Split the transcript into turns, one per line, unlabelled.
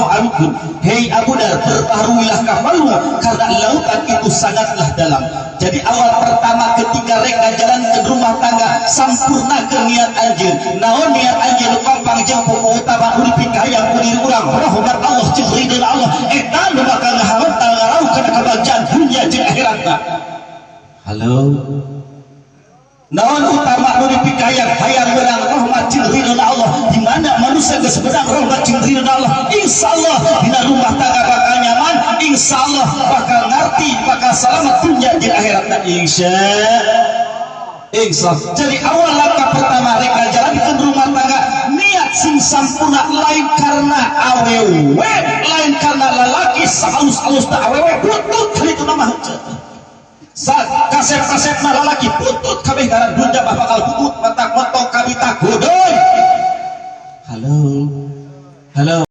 amikun. Hei Abu Dar, perbaharuilah kapalmu karena lautan itu sangatlah dalam. Jadi awal pertama ketika rek ngajalankeun rumah tangga, sampurnakeun niat anjeun. Naon niat anjeun? Gampang jeung pokok utama nu dipikahayang ku diri urang, rahmat Allah jeung ridho Allah. Eta nu bakal ngaharontal ngarauh kana kabagjaan dunya jeung akhiratna. Halo. Naon utama nu dipikayang? Hayang menang rahmat jeung ridho Allah. Di mana manusia geus menang rahmat jeung ridho Allah, insyaallah dina rumah tangga bakal nyaman, insyaallah bakal ngerti, bakal selamat dunia jeung akhiratna, insya Insya. Jadi awal langkah pertama rek ngajalankeun rumah tangga, niat sing sampurna, lain karena awewe, lain karena lalaki. Saalus-alus awewe butut kali itu nama henteu. Kasep-kasep mah lalaki butut kabeh, ngaran dunya mah bakal butut, matak montong kabita godoy. Halo. Halo.